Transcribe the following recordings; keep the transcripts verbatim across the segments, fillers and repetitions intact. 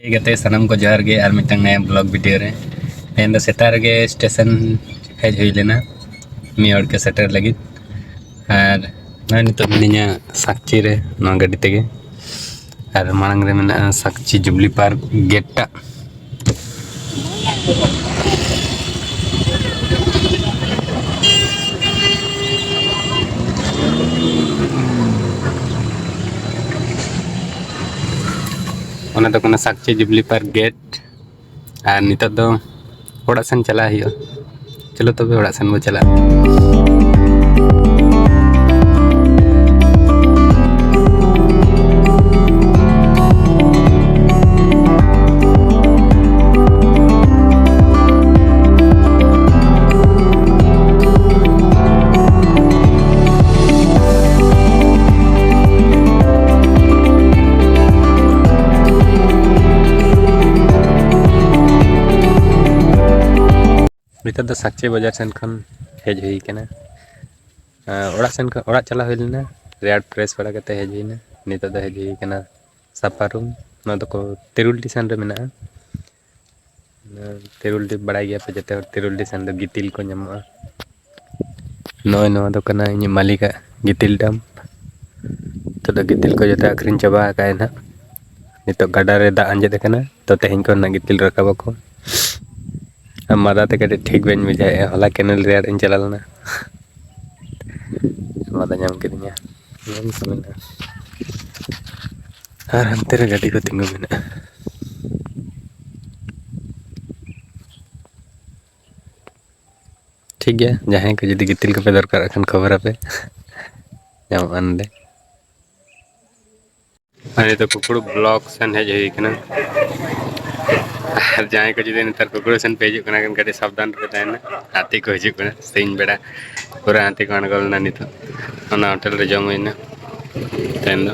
ᱴᱷᱤᱠ ᱜᱮᱭᱟ, ᱥᱟᱱᱟᱢ ᱠᱚ ᱡᱚᱦᱟᱨ ᱜᱮ ᱟᱨ ᱢᱤᱫᱴᱟᱝ ᱱᱟᱭᱟ vlog video ᱨᱮ᱾ ᱛᱮᱦᱮᱧ ᱫᱚ ᱥᱮᱛᱟᱜ ᱨᱮᱜᱮ ᱥᱴᱮᱥᱚᱱ ᱦᱮᱡ ᱦᱩᱭ ᱞᱮᱱᱟ ᱢᱤᱫ ᱦᱚᱲ ᱜᱮ ᱥᱮᱴᱮᱨ ᱞᱟᱹᱜᱤᱫ᱾ ᱟᱨ ᱱᱚᱜᱼᱚᱭ ᱱᱤᱛᱚᱜ ᱢᱤᱱᱟᱹᱧᱟ ᱥᱟᱠᱪᱤ ᱨᱮ, ᱱᱚᱣᱟ ᱜᱟᱹᱰᱤ ᱛᱮᱜᱮ᱾ ᱟᱨ ᱢᱟᱲᱟᱝ ᱨᱮ ᱢᱮᱱᱟᱜᱼᱟ ᱥᱟᱠᱪᱤ ᱡᱩᱵᱽᱞᱤ ᱯᱟᱨᱠ ᱜᱮᱴ ᱴᱟᱜ᱾ ᱚᱱᱟ ᱫᱚ ᱠᱟᱱᱟ ᱥᱟᱠᱪᱤ ᱡᱩᱵᱽᱞᱤ ᱯᱟᱨᱠ ᱜᱮᱴ᱾ ᱟᱨ ᱱᱤᱛᱚᱜ ᱫᱚ ᱚᱲᱟᱜ ᱥᱮᱱ ᱪᱟᱞᱟᱜ ᱦᱩᱭᱩᱜᱼᱟ᱾ ᱪᱚᱞᱚ ᱛᱚᱵᱮ ᱚᱲᱟᱜ ᱥᱮᱱ ᱵᱚ ᱪᱟᱞᱟᱜᱼᱟ᱾ ᱱᱤᱛᱚᱜ ᱫᱚ ᱥᱟᱠᱪᱤ ᱵᱟᱡᱟᱨ ᱥᱮᱱ ᱠᱷᱚᱱ ᱦᱮᱡ ᱦᱩᱭ ᱠᱟᱱᱟ᱾ ᱟᱨ ᱚᱲᱟᱜ ᱥᱮᱱ ᱠᱷᱚᱱ, ᱚᱲᱟᱜ ᱪᱟᱞᱟᱣ ᱦᱩᱭ ᱞᱮᱱᱟ, ᱨᱮᱭᱟᱲ ᱯᱷᱨᱮᱥ ᱵᱟᱲᱟ ᱠᱟᱛᱮ ᱦᱮᱡ ᱦᱩᱭᱱᱟ᱾ ᱱᱤᱛᱚᱜ ᱫᱚ ᱦᱮᱡ ᱦᱩᱭ ᱠᱟᱱᱟ ᱥᱟᱯᱟᱨ ᱨᱩᱢ᱾ ᱱᱚᱣᱟ ᱫᱚᱠᱚ ᱛᱤᱨᱩᱞᱰᱤ ᱥᱮᱱ ᱨᱮ ᱢᱮᱱᱟᱜᱼᱟ᱾ ᱛᱤᱨᱩᱞᱰᱤ ᱵᱟᱲᱟᱭ ᱜᱮᱭᱟ ᱯᱮ ᱡᱚᱛᱚ ᱦᱚᱲ, ᱛᱤᱨᱩᱞᱰᱤ ᱥᱮᱱ ᱫᱚ ᱜᱤᱛᱤᱞ ᱠᱚ ᱧᱟᱢᱚᱜᱼᱟ᱾ ᱱᱚᱜᱼᱚᱭ ᱱᱚᱣᱟ ᱫᱚ ᱠᱟᱱᱟ ᱤᱧᱤᱡ ᱢᱟᱹᱞᱤᱠᱟᱜ ᱜᱤᱛᱤᱞ ᱰᱟᱢ᱾ ᱱᱤᱛᱚᱜ ᱫᱚ ᱜᱤᱛᱤᱞ ᱠᱚ ᱡᱚᱛᱚ ᱟᱹᱠᱷᱨᱤᱧ ᱪᱟᱵᱟ ᱟᱠᱟᱫᱼᱟᱭ ᱱᱟᱦᱟᱜ᱾ ᱱᱤᱛᱚᱜ ᱜᱟᱰᱟ ᱨᱮ ᱫᱟᱜ ᱟᱸᱡᱮᱫ ᱟᱠᱟᱱᱟ, ᱛᱚ ᱛᱮᱦᱮᱧ ᱠᱷᱚᱱ ᱱᱟᱜ ᱜᱤᱛᱤᱞ ᱨᱟᱠᱟᱵ ᱟᱠᱚ᱾ ᱟᱨ ᱢᱟᱫᱟ ᱛᱮ ᱠᱟᱹᱴᱤᱡ ᱴᱷᱤᱠ ᱵᱟᱹᱧ ᱵᱩᱡᱷᱟᱹᱣᱮᱫᱼᱟ, ᱦᱚᱞᱟ ᱠᱮᱱᱮᱞ ᱨᱮᱭᱟᱲ ᱤᱧ ᱪᱟᱞᱟᱣ ᱞᱮᱱᱟ᱾ ᱢᱟᱫᱟ ᱧᱟᱢ ᱠᱤᱫᱤᱧᱟ᱾ ᱱᱚᱜᱼᱚ ᱱᱚᱝᱠᱟ ᱢᱮᱱᱟᱜᱼᱟ᱾ ᱟᱨ ᱦᱟᱱᱛᱮ ᱨᱮ ᱜᱟᱹᱰᱤ ᱠᱚ ᱛᱤᱸᱜᱩ ᱢᱮᱱᱟᱜᱼᱟ᱾ ᱴᱷᱤᱠ ᱜᱮᱭᱟ, ᱡᱟᱦᱟᱸᱭ ᱠᱚ ᱡᱩᱫᱤ ᱜᱤᱛᱤᱞ ᱠᱚᱯᱮ ᱫᱚᱨᱠᱟᱨᱚᱜ ᱠᱷᱟᱱ ᱠᱷᱚᱵᱚᱨ ᱟᱯᱮ, ᱧᱟᱢᱚᱜᱼᱟ ᱱᱚᱸᱰᱮ᱾ ᱟᱨ ᱱᱤᱛᱚᱜ ᱠᱩᱠᱲᱩ ᱵᱞᱚᱠ ᱥᱮᱱ ᱦᱮᱡ ᱦᱩᱭ ᱠᱟᱱᱟ᱾ ᱟᱨ ᱡᱟᱦᱟᱸᱭ ᱠᱚ ᱡᱩᱫᱤ ᱱᱮᱛᱟᱨ ᱠᱩᱠᱲᱩ ᱥᱮᱱ ᱯᱮ ᱦᱤᱡᱩᱜ ᱠᱟᱱᱟ, ᱠᱷᱟᱱ ᱠᱟᱹᱴᱤᱡ ᱥᱟᱵᱫᱷᱟᱱ ᱨᱮᱯᱮ ᱛᱟᱦᱮᱱᱟ, ᱦᱟᱹᱛᱤ ᱠᱚ ᱦᱤᱡᱩᱜ ᱠᱟᱱᱟ ᱥᱤᱧ ᱵᱮᱲᱟ᱾ ᱯᱩᱨᱟᱹ ᱦᱟᱹᱛᱤ ᱠᱚ ᱟᱬᱜᱚ ᱞᱮᱱᱟ ᱱᱤᱛᱚᱜ᱾ ᱚᱱᱟ ᱦᱳᱴᱮᱞ ᱨᱮ ᱡᱚᱢ ᱦᱩᱭᱱᱟ ᱛᱮᱦᱮᱧ ᱫᱚ᱾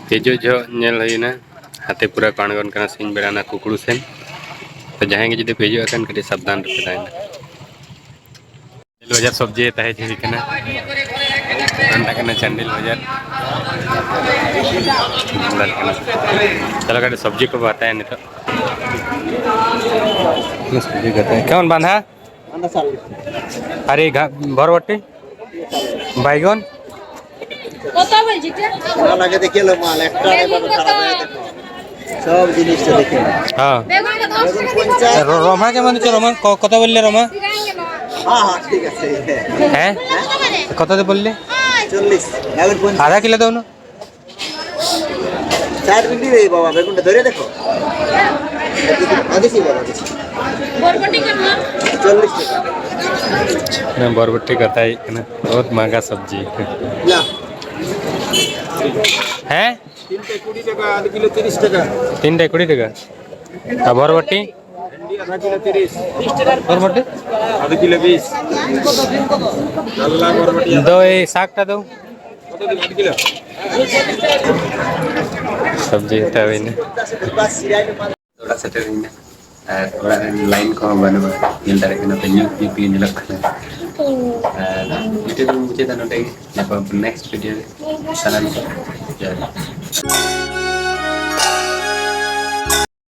ᱦᱤᱡᱩᱜ ᱡᱚᱦᱚᱜ ᱧᱮᱞ ᱦᱩᱭᱱᱟ, ᱦᱟᱹᱛᱤ ᱯᱩᱨᱟᱹ ᱠᱚ ᱟᱬᱜᱚᱱ ᱠᱟᱱᱟ ᱥᱤᱧ ᱵᱮᱲᱟ ᱚᱱᱟ ᱠᱩᱠᱲᱩ ᱥᱮᱱ᱾ ᱛᱚ ᱡᱟᱦᱟᱸᱭ ᱜᱮ ᱡᱩᱫᱤ ᱯᱮ ᱦᱤᱡᱩᱜ ᱠᱷᱟᱱ, ᱠᱟᱹᱴᱤᱡ ᱥᱟᱵᱫᱷᱟᱱ ᱨᱮᱯᱮ ᱛᱟᱦᱮᱱᱟ᱾ ᱵᱟᱡᱟᱨ ᱥᱚᱵᱽᱡᱤ ᱦᱟᱛᱟᱣ ᱦᱮᱡ ᱦᱩᱭ ᱠᱟᱱᱟ᱾ ᱚᱱᱟ ᱠᱟᱱᱟ ᱪᱟᱱᱰᱤᱞ ᱵᱟᱡᱟᱨ᱾ ᱪᱟᱞᱟᱜ ᱠᱟᱱᱟ᱾ ᱪᱚᱞᱚ ᱠᱟᱹᱴᱤᱡ ᱥᱚᱵᱽᱡᱤ ᱠᱚᱵᱚ ᱦᱟᱛᱟᱭᱟ ᱱᱤᱛᱚᱜ᱾ ᱥᱚᱵᱽᱡᱤ ᱠᱚ ᱦᱟᱛᱟᱭᱟ᱾ কেমন বাঁধা? আরে ঘা-, বরবটি, বাইগন। কত বলছি? ᱚᱱᱟ ᱞᱟᱹᱜᱤᱫ ᱫᱚ ᱠᱤᱞᱳ ᱢᱟᱞ, ᱮᱠᱴᱟ ᱨᱮ ᱵᱟᱵᱟ ᱠᱷᱟᱨᱟᱯ ᱦᱩᱭᱩᱜ ᱛᱟᱠᱚᱣᱟ᱾ সব জিনিস তো দেখে। হ্যাঁ। বেগুন তো দশ টাকা দিবো। পঞ্চাশ। রো-, রমা কেমন হচ্ছে? রমা ক-, কত বললে রমা? হ্যাঁ, হ্যাঁ, ঠিক আছে। হ্যাঁ? কত দিয়ে বললে? চল্লিশ। এখন পঞ্চাশ। আধা কিলো দাও না। চার বিক্রি রে বাবা, বেগুনটা ধরে দেখো। আদেশি বলো, আদেশি। বরবটি কেমন? চল্লিশ টাকা। না, বরবটি কথাই না, বহুত महंगा सब्जी। না। হ্যাঁ? তিনটে কুড়ি টাকা, আধ কিলো তিরিশ টাকা। তিনটে কুড়ি টাকা। আর বরবটি? ভেন্ডি আধা কিলো তিরিশ। বরবটি? আধ কিলো বিশ। কাল্লা বরবটি আধা দই শাকটা দাও। কত দিন? আধ কিলো। ᱥᱚᱵᱽᱡᱤ ᱦᱟᱛᱟᱣ ᱦᱩᱭᱱᱟ᱾ ᱚᱲᱟᱜ ᱥᱮᱴᱮᱨ ᱦᱩᱭᱱᱟ᱾ ᱟᱨ ᱚᱲᱟᱜ ᱨᱮ ᱞᱟᱭᱤᱱ ᱠᱚᱦᱚᱸ ᱵᱟᱹᱱᱩᱜᱼᱟ, ᱧᱮᱞ ᱫᱟᱲᱮᱭᱟᱜ ᱠᱟᱱᱟ ᱯᱮ, ᱧᱩᱛ ᱧᱩᱛ ᱜᱮ ᱧᱮᱞᱚᱜ ᱠᱟᱱᱟ᱾ ᱟᱨ ᱵᱷᱤᱰᱤᱭᱳ ᱫᱚ ᱢᱩᱪᱟᱹᱫᱟ ᱱᱚᱰᱮ ᱜᱮ᱾ ᱧᱟᱯᱟᱢ ᱱᱮᱠᱥᱴ ᱵᱷᱤᱰᱤᱭᱳ ᱨᱮ᱾ ᱥᱟᱱᱟᱢ ᱠᱚ ᱡᱚᱦᱟᱨ᱾